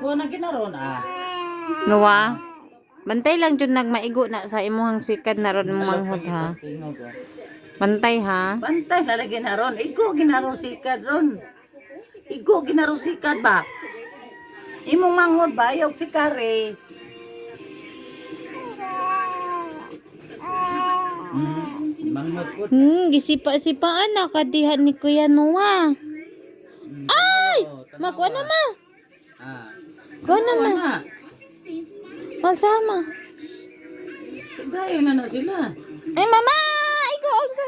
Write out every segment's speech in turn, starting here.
Igo na ginaron ah. Noah. Bantay lang jud nagmaigo na sa imuhang sikad na ron manghod ha. Tingog, oh. Bantay ha. Bantay na lagi na ron. Igo ginaron sikad ron. Igo ginaron sikad ba? Imong manghod ba? Ayaw si Kare. Manghod po. Gisipa-sipaan na kadiha ni Kuya Noah. Ay! Makuha na ma. Ah. Kuha na ma. Na. Magsama. Dahil na na sila. Ay mama! Ikaw ang sa.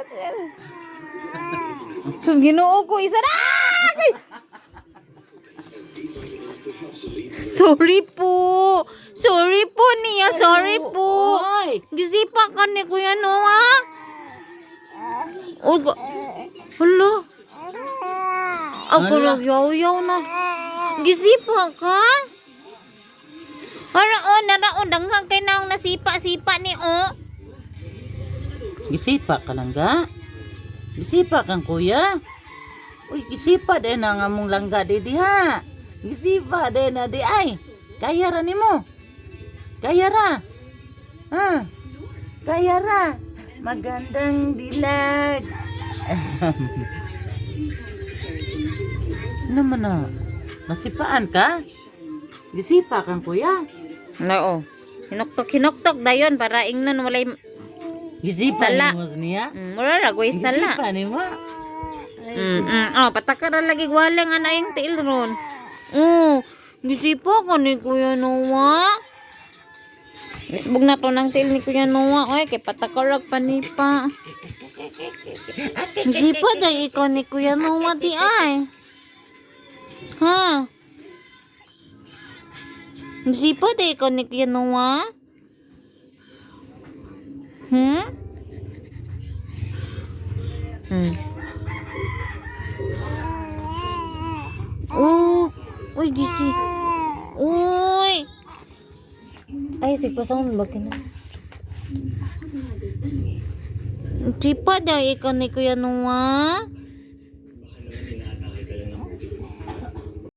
Sus, Ginoo ko isa na! Ay! Sorry po. Sorry po niya. Sorry po. Oy! Gisipa ka ni Kuya Noah. Uy, hala. Ako yaw-yaw na. Gisipa ka? Haraon, naraon, danghang kay naong nasipa-sipa ni o. Gisipa ka lang ga? Gisipa kang kuya? Uy, gisipa din ang among langga di diha. Gisipa din na di ay. Kaya ra nimo. Kaya ra. Ha? Kaya ra. Magandang dilag. Naman na. Nasipaan ka? Gisipa kang kuya. Oo. Hinuktok-hinuktok dayon para ingnon walay Gisipa Sala. nimo niya. Mura ra goy sala. Gisipa nimo. Oh, pataka ra lagi walang ana yung tiil ron. Oh, gisipa ka ni Kuya Noah. Isbog na to ng tiil ni Kuya Noah. Oy, kay patakarag panipa. Gisipa day ikaw ni Kuya Noah di ay. Ha? Gisipa day ikaw ni Kuya Noah? Oh, uy, gisi. Uy. Ay, sigpasound ba kina? Chipa daw ikaw ni Kuya Noah.